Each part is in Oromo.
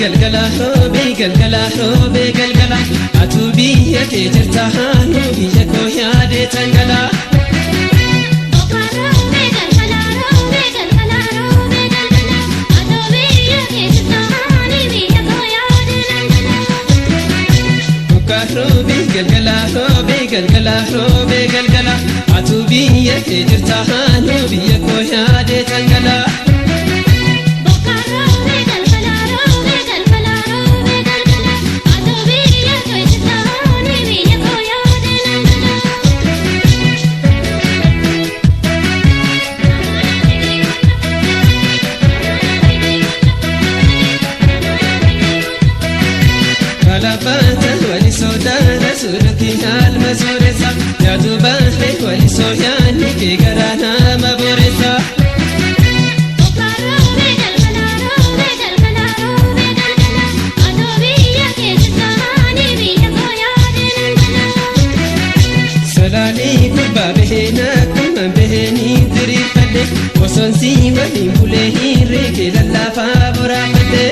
Galgala roobee galgala roobee galgala atuu biyya kee jirta haanuu biyya koo yaadee tangalaa. Roobee galgala roobee galgala roobee galgala atuu biyya kee jirta haanuu biyya koo yaadee tangalaa. Kalabaata wali sodaara suuratti haalma sooressa yaadu baatee wali sooyaanni kee garaa nama booressa. Salaalee gubbaa bahee akkuma bahee diriirfadhe osoon si waliin bulee hirree kee lallaafaa boraafadhe.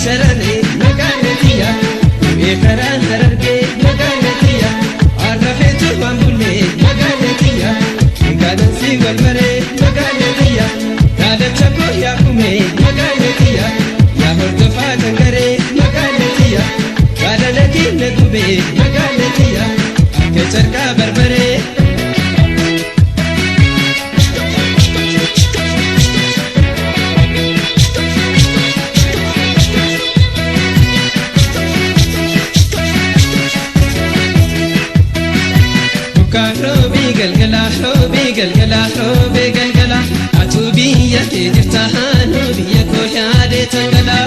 Shararee magaalee xiyya dhibee karaa harargee magaalee xiyya arrafeetu waan bullee magaalee xiyya eegaalansi wal maree magaalee xiyya daalacha koo yaa kumee magaalee xiyya yaa hordofaa dangaree magaalee xiyya jaalala keenya gubee magaalee xiyya akka carqaa barbaree. Roobee galgala roobee galgala roobee galgala atuu biyya kee jirta haanuu biyya koo yaadee tangalaa.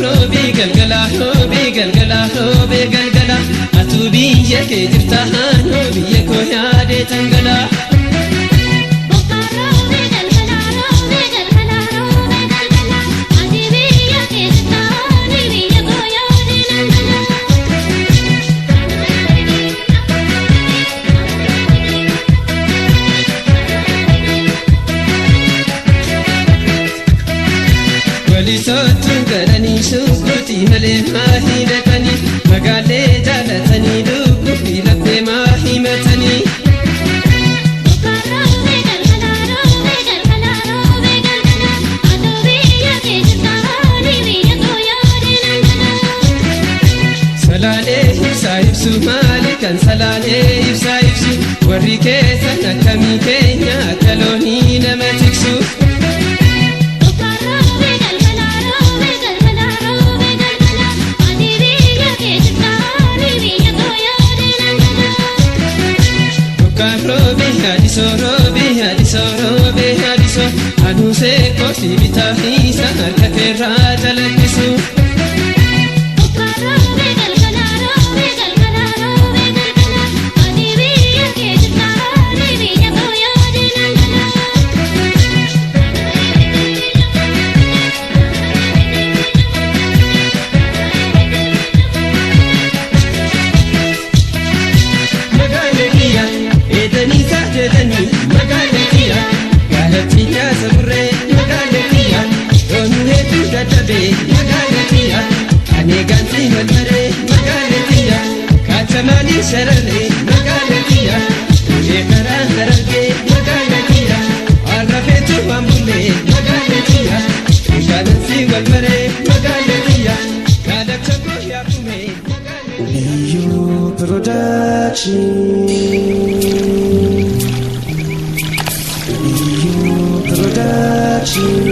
Roobee galgala roobee galgala roobee galgala atuu biyya kee jirta haanuu biyya koo yaadee tangalaa. Walisootuun galanii shunkurtii malee maa hidhatanii magaalee jaalatanii lubbuu fi laphee maa himatanii. Salaalee ibsaa ibsu maali kan salaalee ibsaa ibsu warri keessan akkamii keenya akka loonii nama tiksu. Roobee yaadisoo roobee yaadisoo roobee yaadisoo aduu seekoo si bitaa hiisa harka keerraa calaqqisu. Magaalee xiyya gaalatti nyaasa burree magaalee xiyya doonii hedduu dadhabee magaalee xiyya ani gaansi wal maree magaalee xiyya kaacha maalii shararee magaalee xiyya dhibee karaa harargee magaalee xiyya arrafeetu waan bullee magaalee xiyya eegaalansi wal maree magaalee xiyya gaalacha koo yaa kumee magaalee. Production. Production.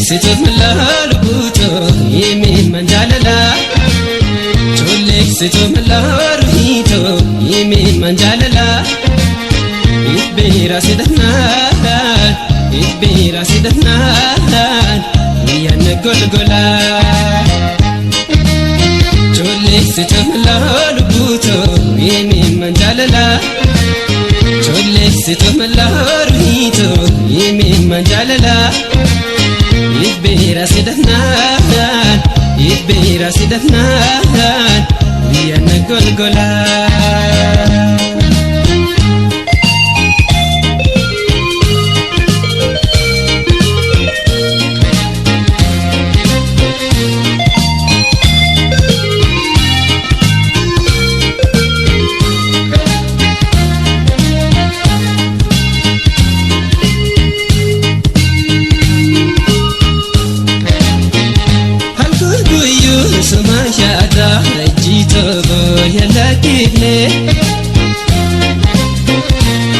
Cholleessituuf malaa lubbuutoo himimman jaalalaa. Cholleessituuf malaa ruhiitoo himimman jaalalaa. Ibbeera sidhannaan ibbeera sidhannaan guyyaan golgolaa. Cholleessituuf malaa lubbuutoo himimman jaalalaa. Cholleessituuf malaa ruhiitoo himimman jaalalaa. Ibbeera sidhannaan ibbeera sidhannaan guyyaan golgolaa.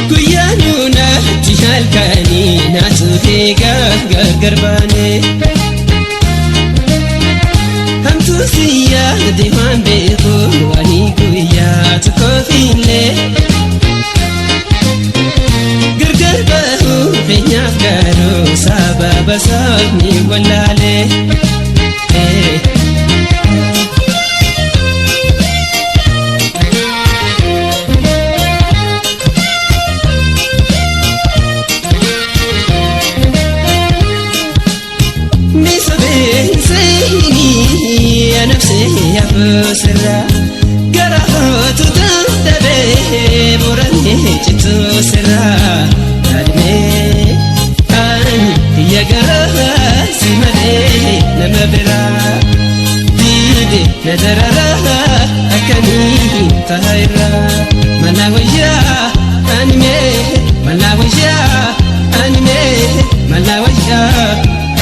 Guyyaa nuunatti halkanii naasuufee gargar baane. Hamtuu siyyaa deemaan beeku waan guyyaa tokkoof illee. Gargar bahuu feenyaaf garuu sababa sabni wallaalee. Gara hootu dandabee murannee cituu sirraa yaadnee ani biyya garaa si malee nama biraa diide na dararaa akkanii ta'a irraa mana wayyaa ani mee mana wayyaa ani mee mana wayyaa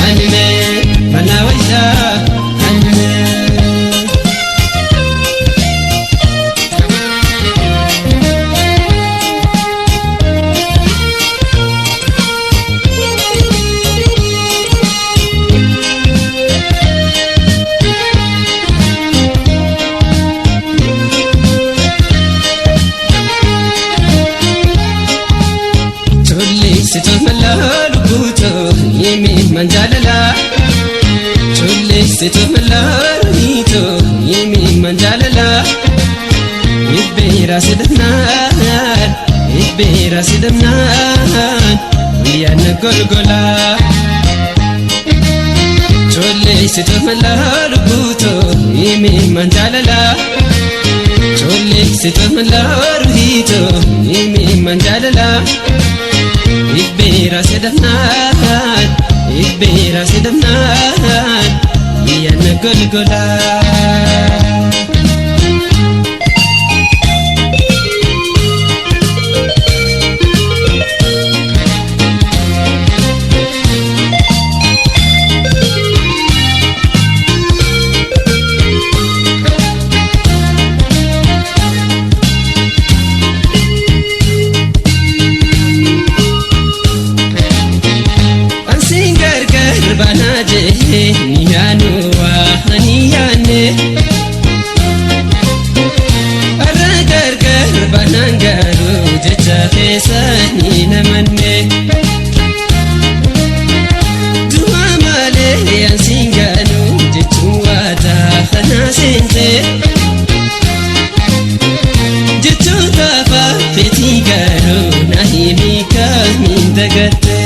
ani mee mana wayyaa ani mee. Cholleessituuf malaa lubbuutoo himimman jaalalaa. Cholleessituuf malaa ruhiitoo himimman jaalalaa. Ibbeera sidhannaan ibbeera sidhannaan guyyaan golgolaa. Cholleessituuf malaa lubbuutoo himimman jaalalaa. Cholleessituuf malaa ruhiitoo himimman jaalalaa. Ibbeera sidhannaan ibbeera sidhannaan guyyaan golgolaa. Banaa jee ni yaanu waa ni yaanne. Har'a gargar banaan garuu jecha keessa ni namanne. Du'a malee ansiin gaanu jechuun waadaa kana seente. Jechuun taafa feetii garuu na himi kamiin dagatte.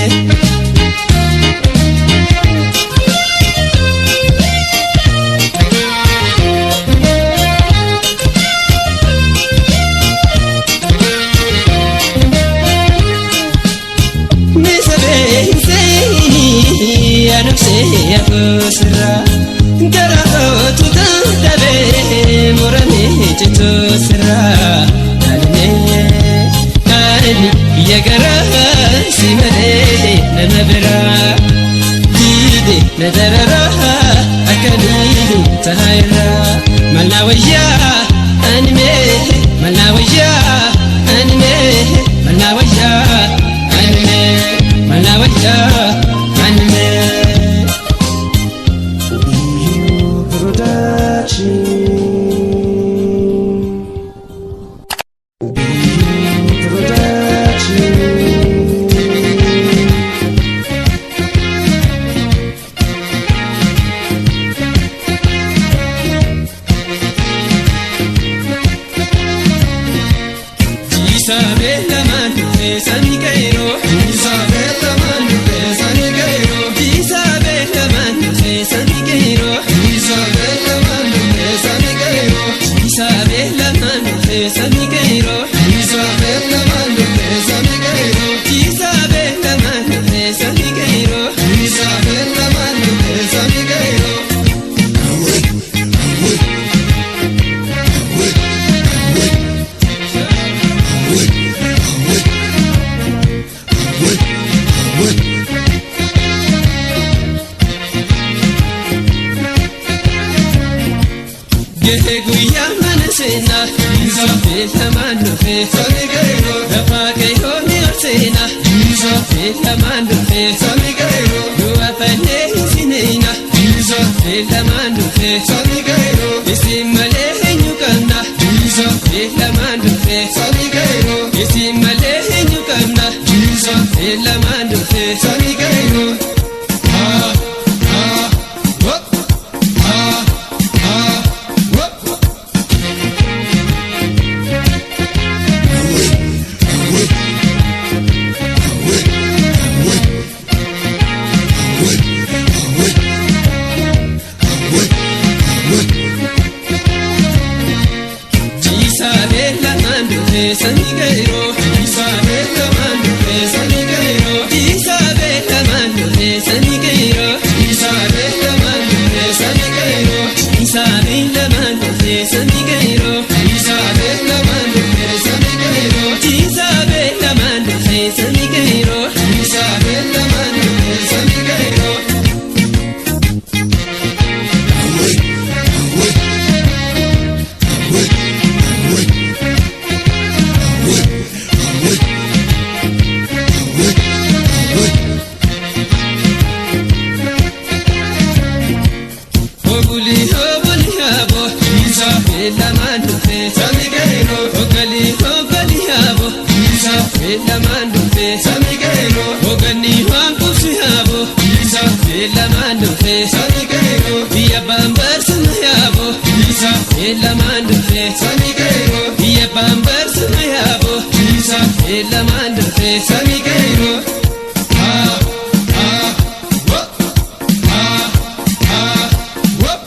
Gara hootu dandabee muramee cituu sirraa yaadnee ani biyya garaa si malee nama biraa diide na dararaa akkanii ta'a irraa mana wayyaa ani mee mana wayyaa ani mee mana wayyaa ani mee mana wayyaa ani mee. Jiisaabe lamaan dhufee samii qeeroo. Jiisaabe lamaan dhufee samii qeeroo. Jiisaabe lamaan dhufee samii qeeroo. Jiisaabe lamaan dhufee samii qeeroo. Jiisaabe lamaan dhufee samii qeeroo. Jiisaabe lamaan dhufee samii qeeroo. Jiisaabe lamaan dhufee samii qeeroo. Jiisaabe lamaan dhufee samii qeeroo. Gahee guyyaa mana seenaa, beekamaan dhufee, lafaa qeerroo ni ol seenaa, beekamaan dhufee, du'a fannee hin sineena, beekamaan dhufee, isin malee eenyu qabna, beekamaan dhufee, isin malee eenyu qabna, beekamaan dhufee. Ah, ah, whoop, ah, ah, whoop. Jiisaabe lamaan dhufee samii qeerroo. Jiisaabe lamaan dhufee samii qeerroo. Jiisaabe lamaan dhufee samii qeerroo. Jiisaabe lamaan dhufee samii qeerroo. Jiisaabe lamaan dhufee samii qeerroo. Jiisaabe lamaan dhufee samii qeerroo. Jiisaabe lamaan dhufee samii qeerroo. Jiisaabe lamaan dhufee samii qeerroo. Obuli obuli abo, lamaan dhufee samii qeerroo. Ogali ogali abo, lamaan dhufee samii qeerroo. Oganni waan qubsi abo, lamaan dhufee samii qeerroo. Biyya bambarsuma yaabo, lamaan dhufee samii qeerroo. Biyya bambarsuma yaabo, lamaan dhufee samii qeerroo. Ah, ah, whoop, ah, ah, whoop.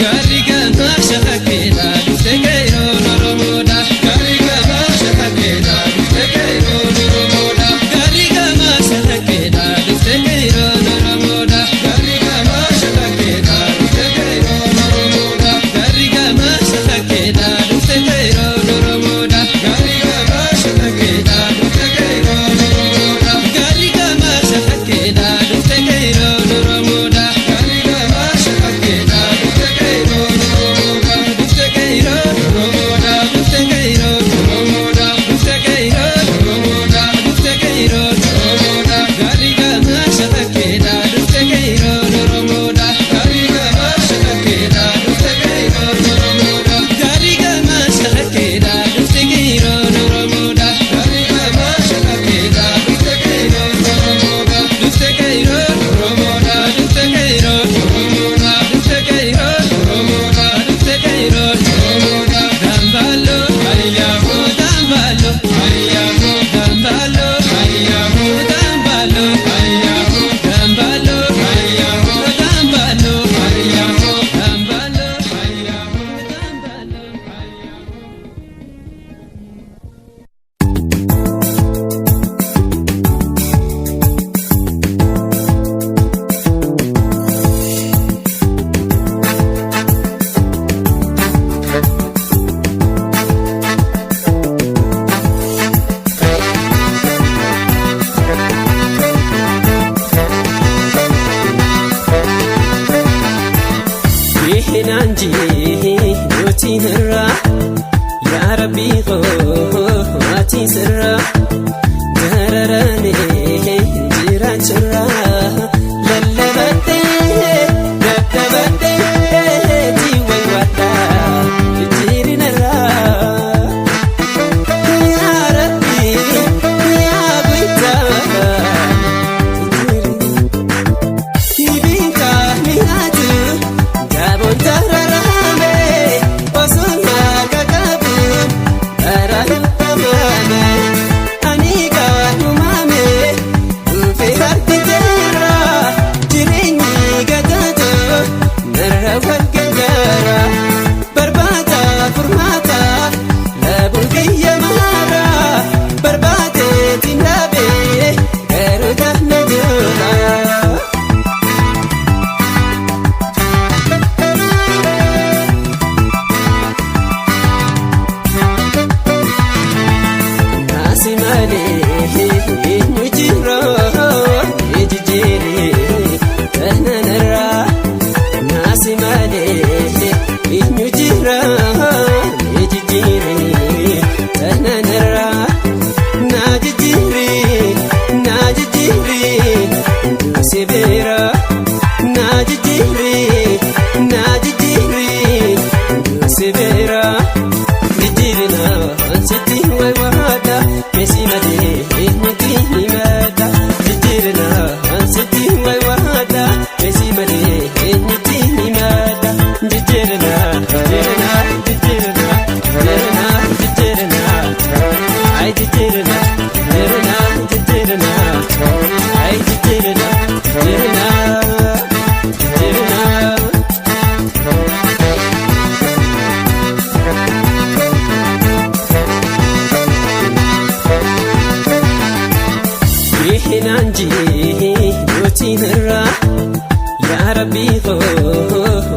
Gaarri gamaa shakakeedha dhufte qeerroon Oromoodha. Gaarri gamaa shakakeedha dhufte qeerroon Oromoodha. Gaarri gamaa shakakeedha dhufte qeerroon Oromoodha. Gaarri gamaa shakakeedha dhufte qeerroon Oromoodha. Gaarri gamaa shakakeedha dhufte qeerroon Oromoodha. Gaarri gamaa shakakeedha dhufte qeerroon Oromoodha. Gaarri gamaa shakakeedha dhufte qeerroon Oromoodha. Gaarri gamaa shakakeedha dhufte qeerroon Oromoodha. Dhufte qeerroon Oromoodha. Dhufte qeerroon Oromoodha. Dhufte qeerroon Oromoodha. Dhufte qeerroon Oromoodha. Gaarri gamaa shakakeedha dhufte qeerroon Oromoodha. Gaarri gamaa shakakeedha dhufte qeerroon Oromoodha. Gaarri gamaa shakakeedha dhufte qeerroon Oromoodha. Gaarri gamaa shakakeedha dhufte qeerroon Oromoodha. Dhufte qeerroon Oromoodha. Dhufte qeerroon Oromoodha. Dhufte qeerroon Oromoodha. Dhufte qeerroon Oromoodha. Dambaloo Ariyaafoo dambaloo Ariyaafoo dambaloo Ariyaafoo dambaloo Ariyaafoo dambaloo Ariyaafoo dambaloo Ariyaafoo dambaloo Ariyaafoo dambaloo Ariyaafoo. Bihinanji nuti irraa yaa rabbii koo ati sirraa dararame jiraachirraa lallabattee dadhabattee jiwway wadhaa jijjiirinarraa. Oolchi duutiin irraa yaa Rabbii koo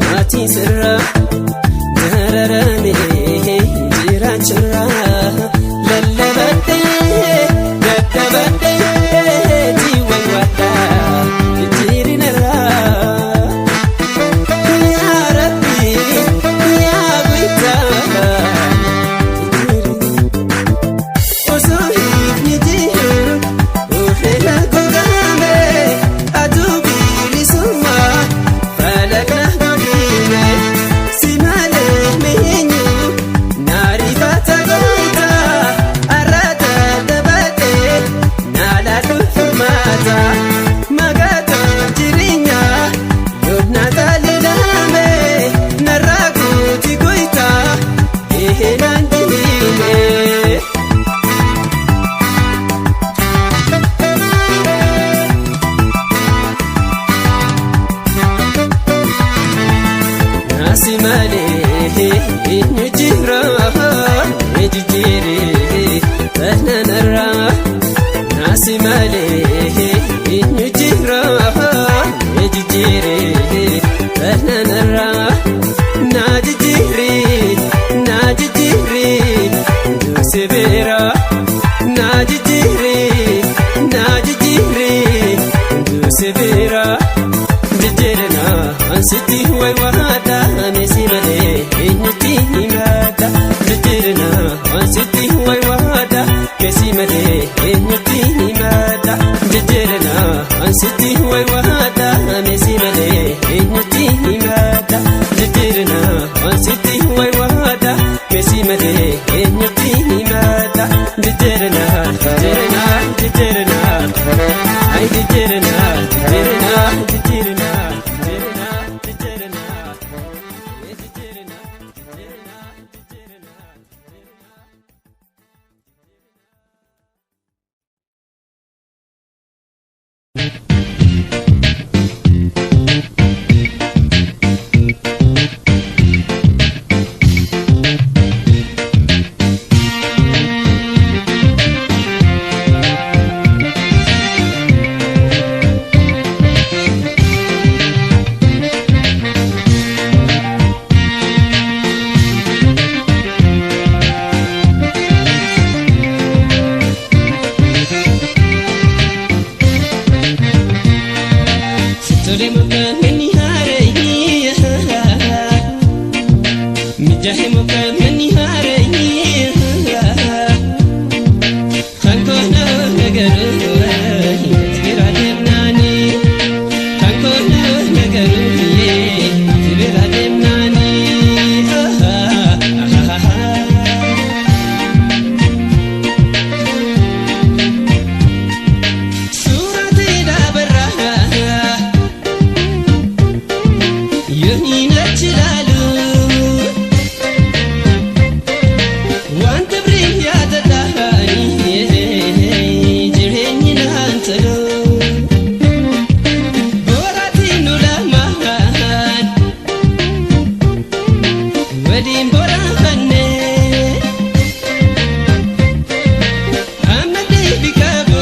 maatii sirraa dararame jiraachurraa lallabadhee dadhabadhee jiwwan waddaa jijjiirinarraa yaa Rabbii yaa guddaa osoo ifni jiru ofirra gogaame aduu bilisummaa falaqa godhine si malee meenyu naarifata goota arrata dabatee naala dhufurmaata magaata jireenya yoona taalilaame narraa guuti goita ehenaan diine. Nasi malee eenyu jira ejijjiire tananarra. Nasi malee eenyu jira ejijjiire tananarra. Na jijjiire na jijjiire duusi beera. Na jijjiire na jijjiire duusi beera. Jijjiirina ansitti waywaadha meesii malee eenyutti himaadha. Jijjiirina ansitti waywaadha meesii malee eenyutti himaadha. Jijjiirina ansitti waywaadha meesii malee eenyutti himaadha. Jijjiirina ansitti waywaadha meesii malee eenyutti himaadha. Jijjiirina jijjiirina jijjiirina ay jijjiirina jijjiirina jijjiirina jijjiirina jijjiirina jijjiirina jijjiirina jijjiirina. Tole mukaan haaree mijaa'e mukaan haaree kankoona nagaruu sibira deemnaani kankoona nagaruu sibira deemnaani. Suuraa dhaabarraa. Yooniin achi ilaalu wanta biriin yaadadhaanii jireenyi naan tolu boraatiin nu lamaan waliin boraafanne amma deebi qabu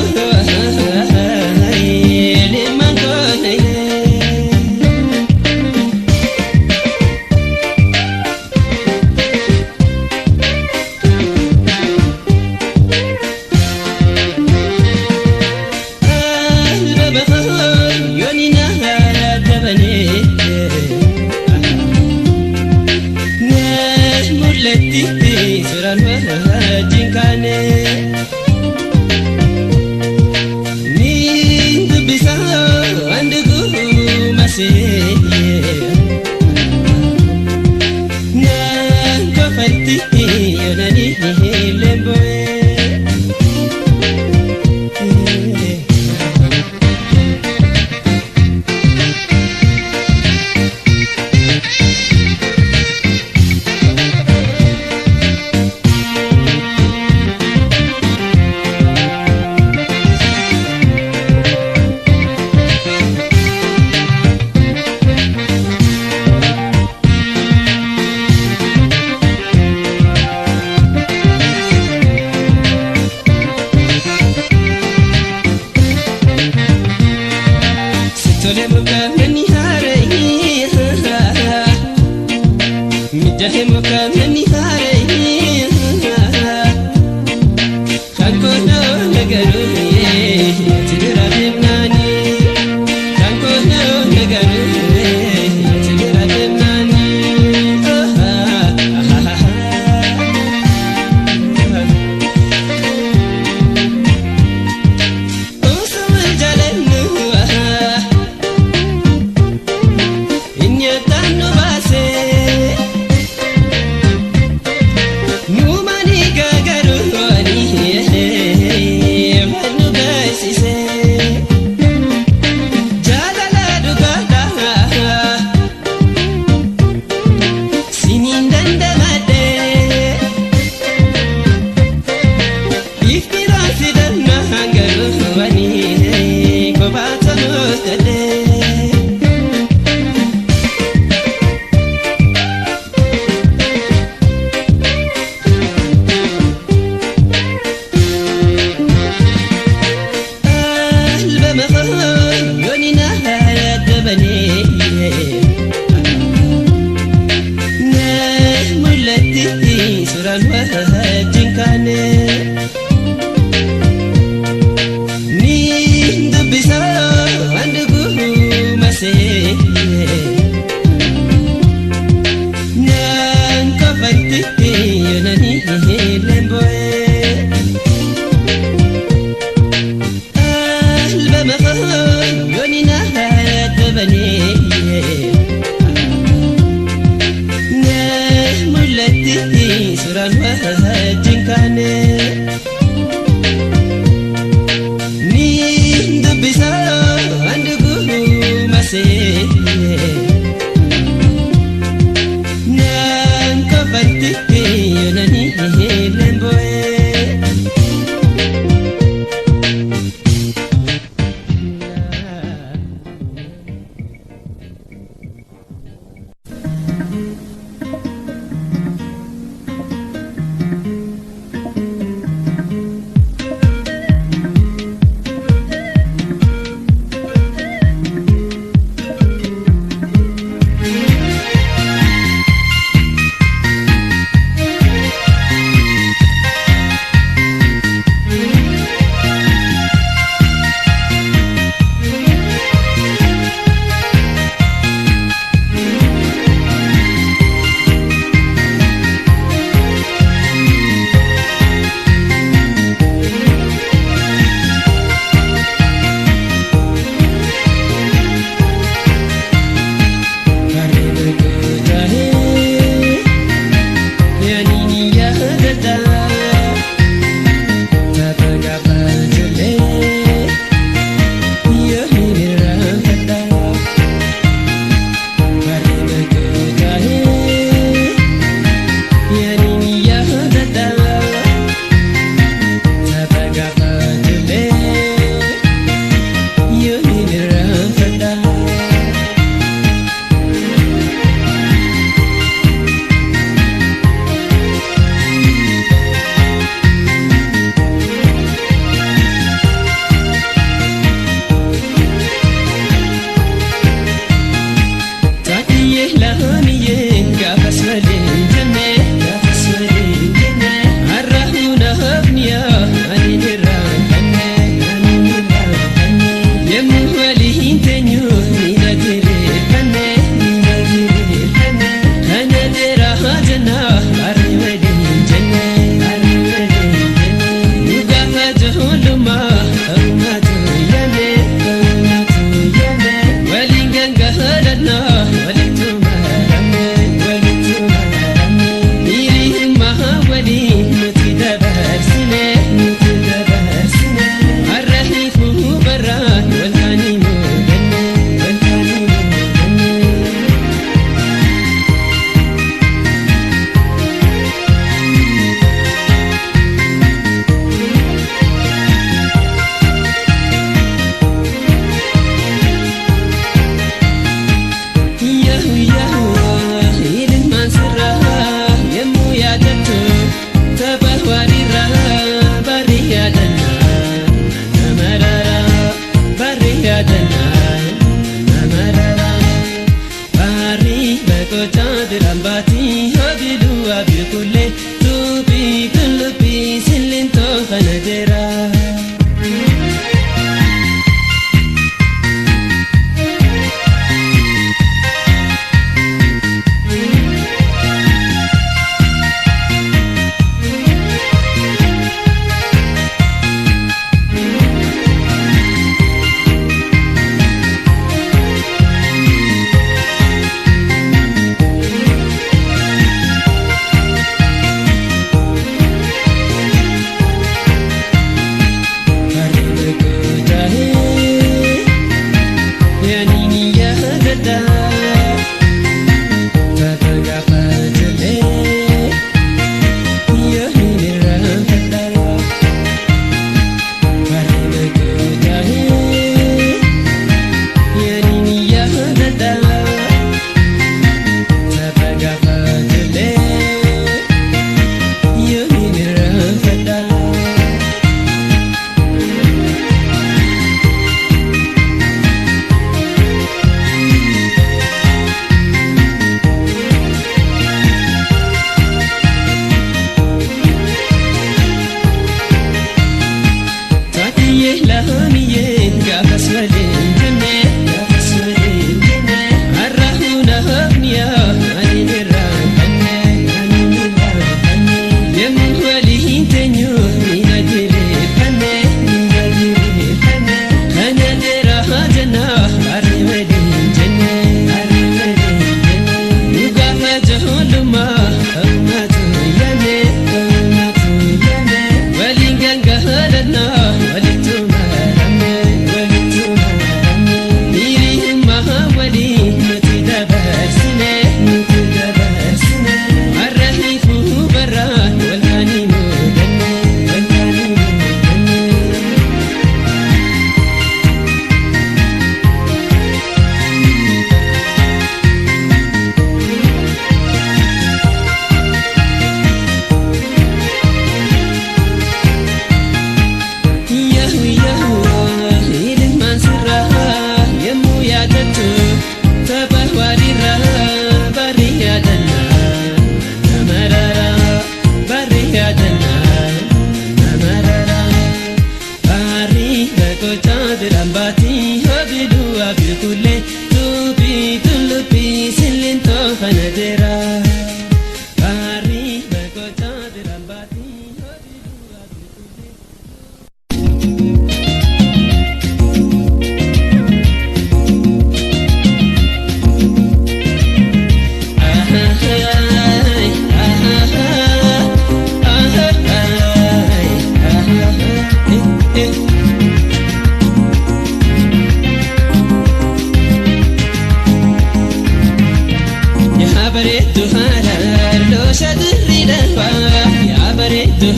leemaan koonayne. Lemboe. Tole muka manni haaree Mijahe muka manni haaree Kankono nagaru Tidura demnani Kankono nagaru Tidura demnani Osoo jalannu Nyatannu baasee Nuumani gagaru ani mannu gaasisee Jaalala dhugaadhaa siniin dandamadhee Iftiraan fidannaa hangaruu ani kophaa ta'uus dadhee.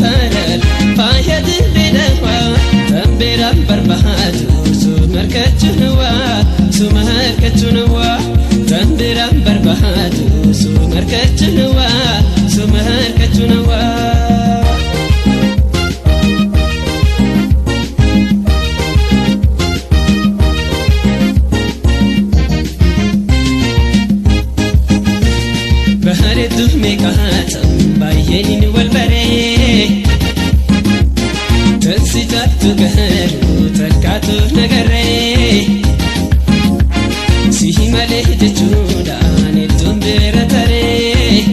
harar faaya dirree dawaa Tambeeraan barbaadu suma harkachuunawaa suma harkachuunawaa Tambeeraan barbaadu suma harkachuunawaa suma harkachuunawaa. Bareedduu meeqaatam baay'een wal baree Tansi taatu garuu takkaatu nagarree Si malee jechuudhaan iddoon bira taree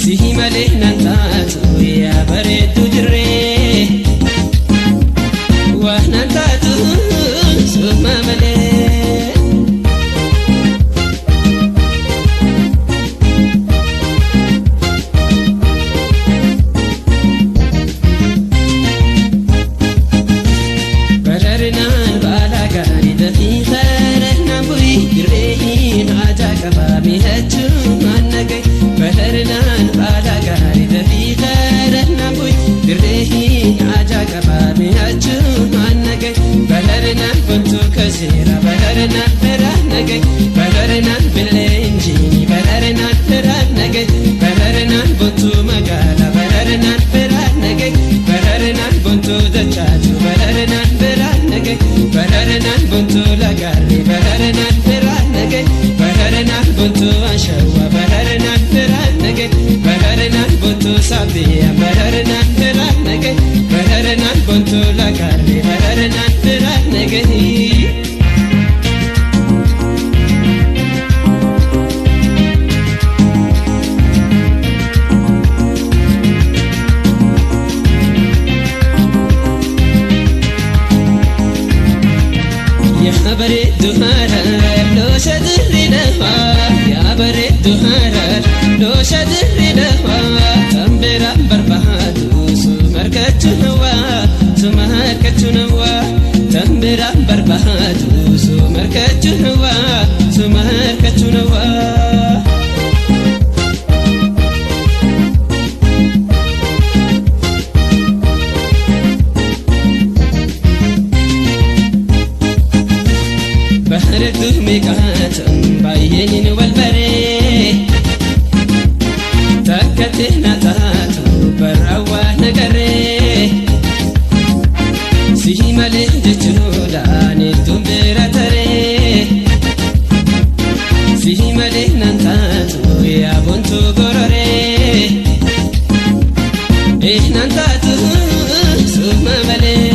Si malee nan taatu yaa bareedduu jirree Waa nan taatu suma malee. Bararnaan baala gaarii dafii kararnaan bu'ii dirreen aadaa qabaa mi'achuu maannagay. Bararnaan baala gaarii dafii kararnaan bu'ii dirreen aadaa qabaa mi'achuu maannagay. Bararnaan bontuu kaseera bararnaan firaannagay. Bararnaan billee injiinii bararnaan firaannagay. Bararnaan bontuu magaala bararnaan firaannagay. Bararnaan bontuu dachaatu bararnaan firaannagay. Bararnaan bontuu lagaarri bararnaan firaannagay. Bararnaan bontuu ashawaa bararnaan firaannagay. Bararnaan bontuu saabbiyaa bararnaan firaannagay. Bararnaan bontuu lagaarri bararnaan firaannagay. Yaa bareedduu harar loosha dirree dawaa Yaa bareedduu harar loosha dirree dawaa Tambeeraan barbaadu suma harkachuunawaa suma harkachuunawaa Tambeeraan barbaadu suma harkachuunawaa suma harkachuunawaa. Bareedduu meeqaatam baay'een wal baree Takka na taatu barraawwaa nagarree Si malee jechuudhaan iddoon bira taree Si malee nan taatu yaa bontuu gororee Eh nan taatu suma malee.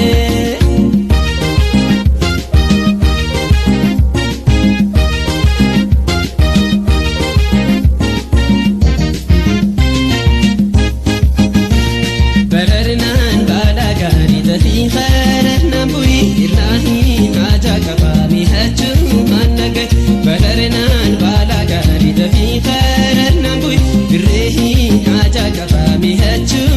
Bararnaan baala gaarii dafii kararnaan bu'ii irraahin aadaa qabaa mi'achuu maannagay. Bararnaan baala gaarii dafii kararnaan bu'ii birreehin aadaa qabaa mi'achuu